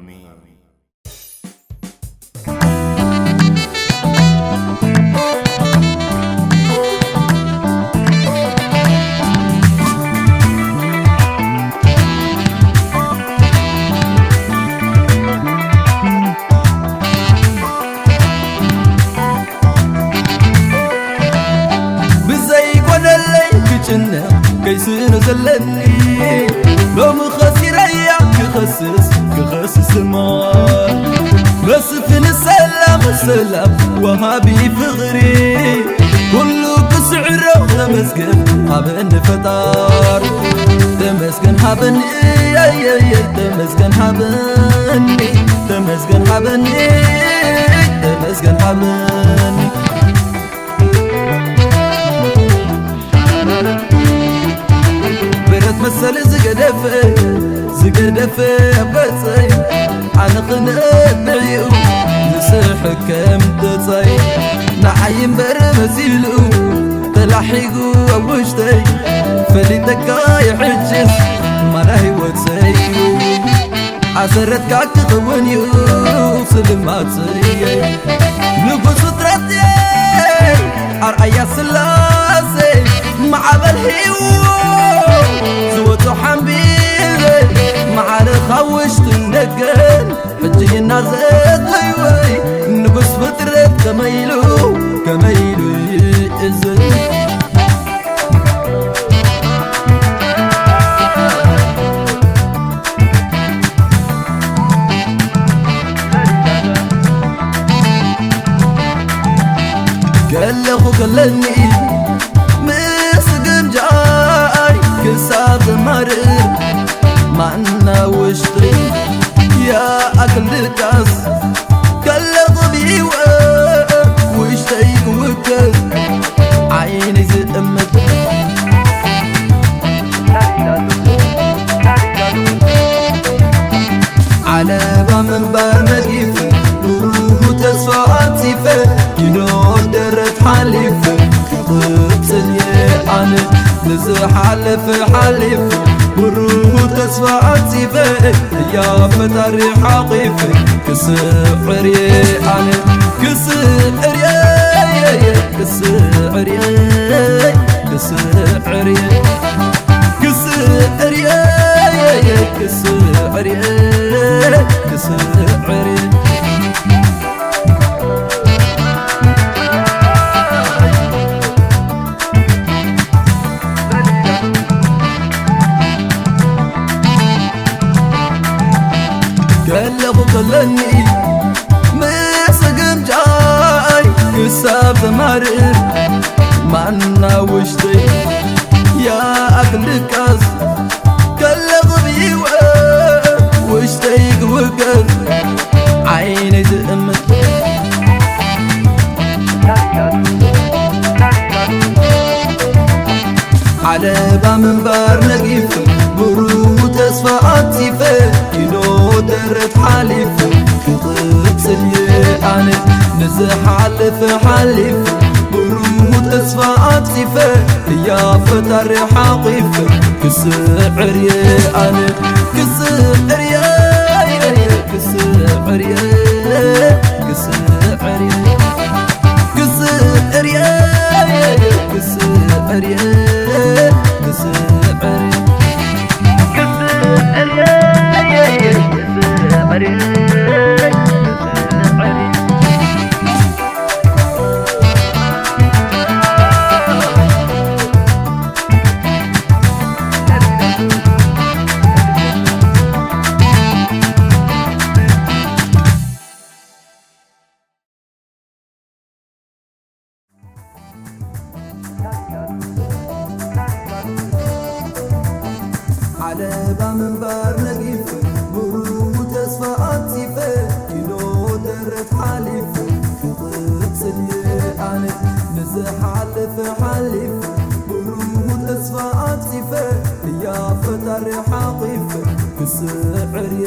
ኣሜን። ብዘይኮነለይ ክጭነቕ ከይስእኖ ዘለኒ፣ ሎሚ ኸሲረያ ክኸስስ ክኸስስ እሞ፣ መስፍን ሰላም ሰላም ወሃቢ ፍቕሪ፣ ኩሉ ክስዕሮ ተመስገን ሃበኒ ፈጣር። ተመስገን ሃበኒ፣ የየየ፣ ተመስገን ሃበኒ፣ ተመስገን ሃበኒ፣ ተመስገን ሃበኒ። ብረት መሰል ዝገደፈ፣ ዝገደፈ ኣብ ገጸይ፣ ኣነ ክነብዕ እዩ ዝስሕቅ ከም ገጸይ። ንዓይ እምበር መሲሉ ተላሒጉ ኣብ ውሽጠይ፣ ፈሊጠካ የሕጅስ ማራ ህይወተይ እዩ። ኣሰረትካ ክኸውን እዩ ስልማተይ። ንጉስ ፍጥረተይ ኣርኣያ ስላሴ፣ ማዕበል ህይወት ዝወጾ ሓምቢበ፣ ማዕረ ካብ ውሽጥን ደገን ሕጂ እናዘተይወይ፣ ንጉስ ፍጥረት ከመይ ኢሉ፣ ከመይ ኢሉ ይእዝዝ? ከለኹ ከለኒ ምስ ግምጃይ ክሳብ ዘማርር፣ ማና ውሽጢ ይኣክል ድቃስ። ከለኹ ብህይወት ውሽጠይ ክውከስ፣ ዓይነይ ዝእምት ዓለባ ምንባር ነጊፍ፣ ብሩህ ተስፋ ኣንጺፈ፣ ኪኖ ደረት ሓሊፈ፣ ክቕጽል እየ ኣነ ንዝሓለፈ ሓሊፈ፣ ብሩህ ተስፋ ኣንጺፈ፣ ህያብ ፈጣሪ ሓቒፈ፣ ክስዕር እየ ኣነ፣ ክስዕር እየ፣ ክስዕር እየ፣ ክስዕር እየ። ክስዕር እየ፣ ክስዕር እየ፣ ክስዕር እየ። ከለኹ ከለኒ ምስ ግምጃይ ክሳብ ዘማርር፣ ማና ውሽጠይ ይኣክል ድቃስ። ከለኹ ብህይወት ውሽጠይ ክውከስ፣ ዓይነይ ዝእምት ዓለባ ምንባር ነጊፍ፣ ብሩህ ተስፋ ኣንጺፈ፣ ኪኖ ደረት ሓሊፈ፣ ክቕጽል እየ ኣነ ንዝሓለፈ ሓሊፈ፣ ብሩህ ተስፋ ኣንጺፈ፣ ህያብ ፈጣሪ ሓቒፈ፣ ክስዕር እየ ኣነ፣ ክስዕር እየ፣ ክስዕር እየ፣ ክስዕር እየ። ክስዕር እየ፣ ክስዕር እየ፣ ክስዕር እየ። ዓለባ ምንባር ነጊፍ፣ ብሩህ ተስፋ ኣንጺፈ፣ ኪሎ ደረት ሓሊፈ፣ ክቕጽል እየ ኣነ ንዝሓለፈ ሓሊፈ፣ ብሩህ ተስፋ ኣንጺፈ፣ ህያብ ፈጣሪ ሓቒፈ፣ ክስዕር እየ